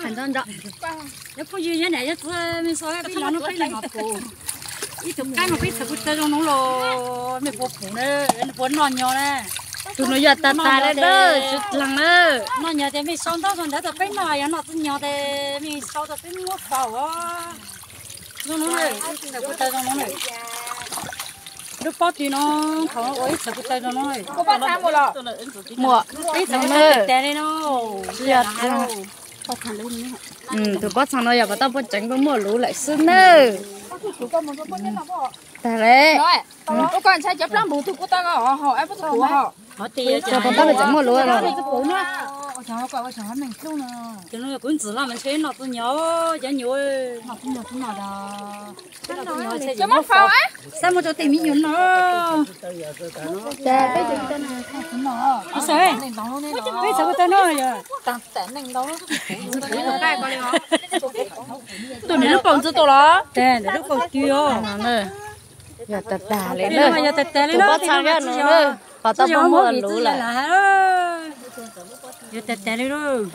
Nyob phooj ywg, yog niam yog txiv, mej sau peb lub no peb leeg mam pum. Ib tug qaib no peb txhawm kuj tau zoo no los mej puas pum na, puas noj nyo na. Tus no yog tag tag le na, tsis dlaag na. Noj nyo ces mej sau ntau zog ntawd rau peb noj, yog noj tsis nyo ces mej sau rau peb muab faus os. Zoo no na, txhawm kuj tau zoo no na. Lub pob tw no, thaum ua ib txhawm kuj tau zoo no. Muaj, ib txhawm kuj tau tas li no. Tus pob txha no yog kom tau puaj tseev puaj muaj luv lawm xwb nawb. Tag le. Cov pov tab tseem muaj luv los. Kuv ntxim los mas ntshe noj tsis nyo, cov nyuam. Xav muab rau tej me nyuam no. Peb txhawm kuj tau no yog. Tuaj nws lub paus ntxwg tau los. Nws lub paus tw os. Yog tag tag li na, yog tag tag li na, pob txha no na, kom tau puaj muaj luv lawm. Yog tag tag li lauj.